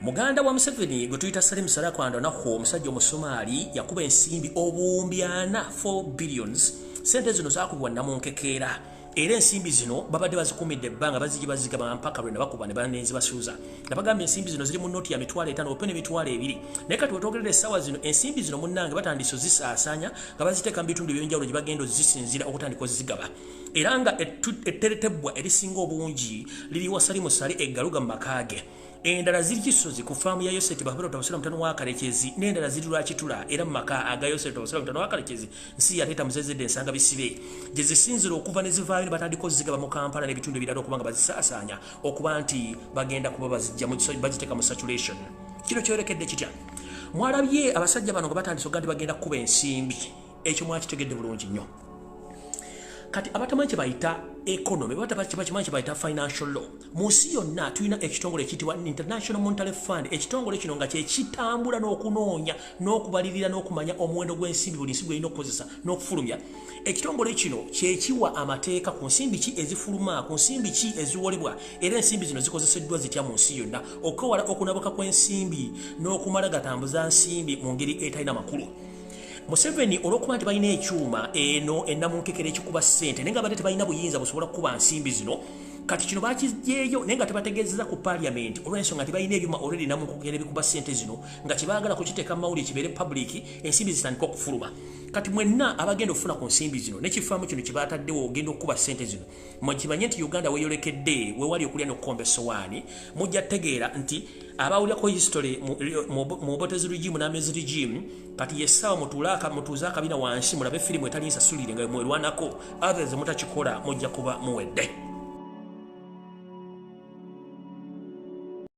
Muganda wa Museveni gwe tuyita Salim Saleh Kandwanaho, omusajja Omusomaali, yakuba ensimbi obuwumbi 4, 4 billions. Sente zino zakubwa namunkekeera, era ensimbi zino babadde bazikumidde ebbanga, bazigi bazigaba mpaka lwe nabakuba ne banenzibasuuza. Nabagamba ensimbi zino ziri mu noti ya 50,000 ope n'20,000. Naye kati wetwogerera essaawa zino, ensimbi zino munnange batandise ozisaasaanya nga baziteeka mu bitundu ebyenjawulo gye bagenda ozisinzira okutandika ozigaba, era nga etteretebbwa erisinga obungi liri wa Salimu Sale eggaluga mu maka ge, endala ziri Kisozi ku faamu ya Yoseti Babero Tabasula mutano wa Kalekezi, n'endala ziri Lwakitula era mu maka aga Yoseti Tabasula mutano wa Kalekezi, nsi yateeta muzezedde ensanga bisibe gye zisinzira okuva ne zivaayo ne batandika ozigaba mu Kampala n'ebitundu ebirala, okuba nga bazisaasaanya okuba nti bagenda kuba bazijja baziteeka mu circulation. Kino kyolekedde kitya? Mwalabye abasajja bano nga batandise okuga nti bagenda kukuba ensimbi. Ekyo mwakitegedde bulungi nnyo. Kati abatamanyi kye bayita economy, bakimanyi kye bayita financial law. Mu nsi yonna tulina ekitongole ekiyitibwa International Monetary Fund. Ekitongole kino nga kyekitambula n'okunoonya n'okubalirira n'okumanya omuwendo gw'ensimbi buli nsi gwerina okukozesa n'okufulumya. Ekitongole kino kyekiwa amateeka ku nsimbi ki ezifuluma, ku nsimbi ki eziwolebwa, era ensimbi zino zikozeseddwa zitya mu nsi yonna, okwewala okunabuka kw'ensimbi n'okumala gatambuza nsimbi mu ngeri etalina makulu. Museveni olw'okuba nti balina ekyuma eno ennamunkekera ekikuba ssente, naye nga badde tebalina buyinza busobola kukuba nsimbi zino. Kati kino bakijjeeyo naye nga tebategeezeza ku paliamenti, olw'ensonga nti balina ebyuma already namunkekera ebikuba ssente zino, nga kyebaagala kukiteeka mu mawulire kibeere public, ensimbi zitandika okufuluma. Kati mwenna abagenda okufuna ku nsimbi zino nekifaamu kino kyebataddewo ogenda okukuba ssente zino, mukimanye nti Uganda weeyolekedde wewali okulya n'okukomba essowaani. Mujja tegeera nti abawulirako history mu Obote's regime n'Amin's regime, kati yessaawa mutuuze akabina wansi mulabe firimu etali nsasulire nga mwerwanako. Others mutakikola, mujja kuba muwedde.